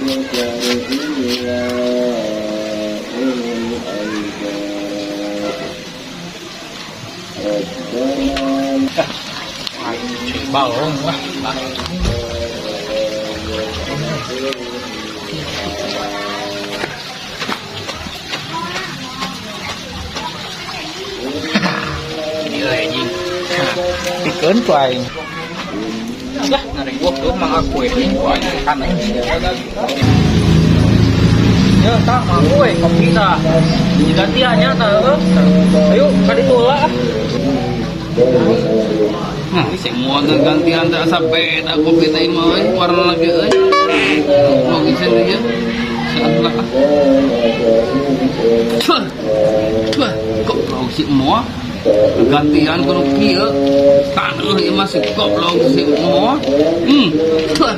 البشر إلا أولو الألباب. ربنا Balong wah. Ini anjing. Pikeun ku aing. Lah, ngariweuh tuh mang aku ini ku aing kan aing. Ya, tah mang aku we kopi tah. Digantiannya tah heuh. Ayo ka ditu lah. Nah, semua gantian tak sampai tak kopi teh mah euy, warna lagi euy. Logis ya. Saat lah. Cuh. Cuh, kok logis semua? Gantian kudu kieu. Taneuh ieu mah si goblok si semua. Cuh.